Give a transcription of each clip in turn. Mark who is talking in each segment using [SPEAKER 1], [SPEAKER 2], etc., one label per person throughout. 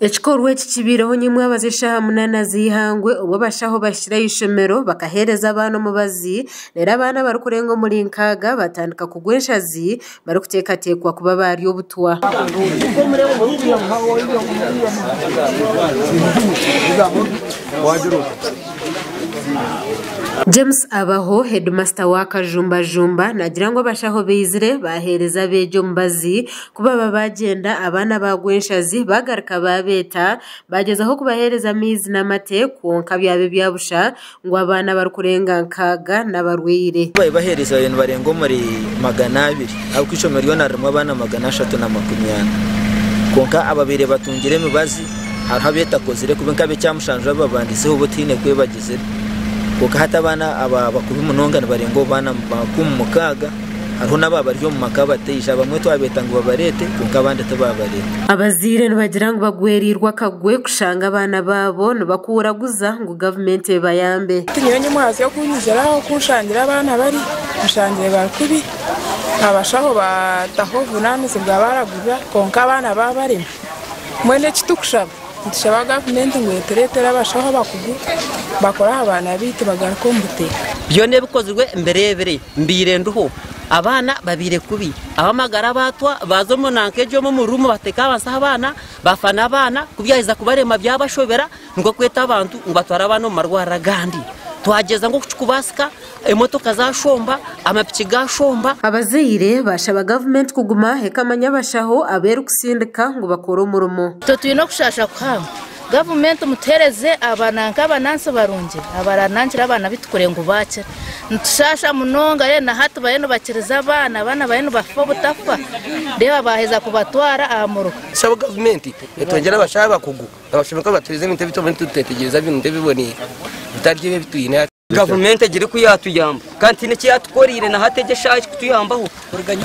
[SPEAKER 1] Ekikorwa eki kibaireho nyimwebaza eshaaha 8 z'eihangwe obu abashaho bahikire aha ishomero bakaheereza abaana omubazi reero abaana abarikurenga omuri 60 batandika kugwa enshazi barikuteekateekwa kuba baarya obutwa. James Abaho, heedimasita wa Kajumbajumba naagira ngu abashaho baizire baaheereza abeegi omubazi ku baba baagyenda abaana baagwa enshazi baagaruka baabeeta baagyezaho kubaheereza amaizi n'amate kwonka byaba ebya busha ngu abaana abarikurenga 60 n'abarwaire.
[SPEAKER 2] Baheereza bariyo nibarenga omuri 200 ahabw'okuba eishomero ryona ririmu abaana 340 kwonka ababaire batungire emibazi hariho abeetakozire kubi nk'ab'ekyamushanju ababandizeho bo tihaine ku ebagizire kwonka hati abaana aba bakubi munonga nibarenga omu baana 60 hariho n'ababa bari omu maka abataija abamwe twabeeta ngu babareete kwonka abandi tibabareeta.
[SPEAKER 1] Abazaire nibagira ngu bagwereirwe akagwe kushanga abaana baabo nibakuuraguza ngu gavumenti ebayambe.
[SPEAKER 3] Nyowe nyimwazi okunyiziraho kunshangira abaana bari nshangire bari kubi abashaho bataho obuvunanizibwa baragurira kwonka abaana babarema mbwenu eki tukushaba nitushaba gavumenti ngu etureetere abashaho abakugu bakore aha baana baitu bagaruke omu buteeka.
[SPEAKER 4] Byona ebikozirwe mbireebire mbaire ndiho abaana babaire kubi ab'amagara baatwa baaza omu nanka egyo omu ruumu bateeka ahansi abaana bafana abaana ku byaheza kubarema byabashobera nikwo kweta abantu ngu batware abaana omu marwariro agandi twagyeza nk'oku kirikubaasika emotoka zashomba amapiki gashomba.
[SPEAKER 1] Abazaire bashaba gavumenti kuguma ekamanya abashaho abu erikusindika ngu bakore omurimo.
[SPEAKER 5] Itwe twine okushasha kuhango. Gavumenti mutuhereze abananka abanansi barungi abaranankira abaana baitu kureba ngu baakira. Nitushasha munonga reero na hati bariyo nibakiriza abaana, abaana bariyo nibafa obutafa reeba baaheza kubatwara aha muruka.
[SPEAKER 6] Nitushaba gavumenti etwongyere abashaho abakugu abashoboka batuhereze ebintu ebi tubone tutetegyereza ebintu ebiboneire bitari ebi ebitwine hati.
[SPEAKER 7] Gavumenti egire ku yaatuyamba kandi tihaine eki yaatukoreire na hati egi eshaaha ekikutuyambaho kuruga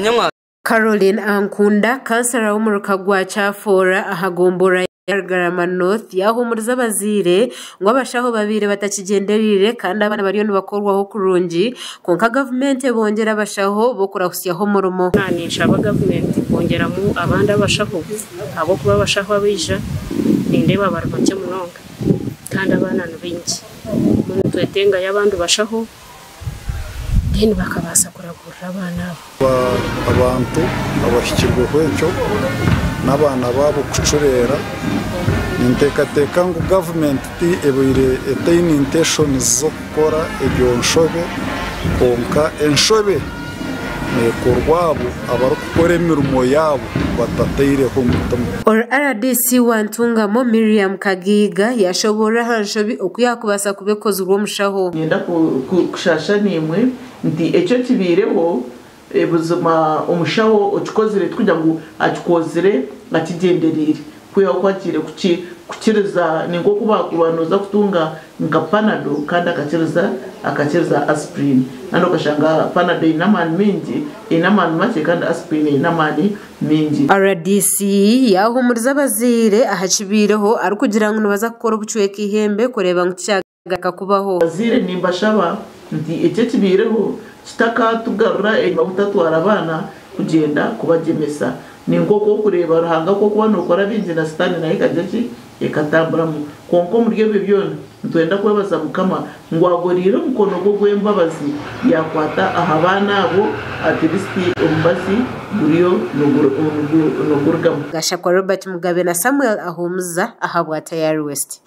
[SPEAKER 7] nyamwazyo.
[SPEAKER 1] Caroline Ankunda, kansara w'omuruka gwa Kyafoora aha gomborora ya Rugarama North yaahumuriza abazaire ngu abashaho babaire batakigyendereire kandi abaana bariyo nibakorwaho kurungi kwonka gavumenti ebongyere abashaho b'okurahusyaho omurimo.
[SPEAKER 8] Ninshaba gavumenti kwongyeramu abandi abashaho ahabw'okuba abashaho abaija nindeeba bari bakye munonga kandi abaana ni baingi. Mbwenu nitwetengayo abandi bashaho then bakabaasa kuragurira abaana abo.
[SPEAKER 9] Abantu abahikirweho ekyo n'abaana baabo kucureera, ninteekateeka ngu gavumenti ti ebaire etaine intentions z'okukora egyo nshobe kwonka enshobe neekorwa abo abarikukora emirimo yaabo batataireho mutima.
[SPEAKER 1] Rdc wa Ntungamo Miriam Kagiiga yashoboorora aha nshobi oku yaakubaasa kuba ekozirwe omushaho.
[SPEAKER 10] Niinyenda kushasha naimwe nti ekyo ekibaireho buzima omushaho okikozire tikugira ngu akikozire akigyendereire kwihaho ku agiire kukiriza ni nk'oku baakuba nooza kutunga nka panado kandi akakiriza akakiriza aspirin kandi okashanga panado eine amaani maingi eine amaani makye kandi aspirin eine amaani maingi.
[SPEAKER 1] Rdc yaahumuriza abazaire aha kibaireho arikugira ngu nibaza kukora obucweka eihembe kureeba ngu tikyagaruka kubaho.
[SPEAKER 10] Abazaire nimbashaba nti eki ekibaireho kitakatugarura enyima butatwara abaana kugyenda kubagyemesa. Ni nk'oku orikureeba Ruhanga ku orikuba nookora bingi na Sitaane nayo ekagira ki? Ekatamburamu. Kwonka omuri ebyo byona nitwenda kwebaza Mukama ngu agoreire omukono gwe ogw'embabazi yaakwata aha baana abo at least omubazi guriyo nigurugamu.
[SPEAKER 1] Gashakwa Robert Mugabe na Samuel Ahumuza ahabwa Tayari West.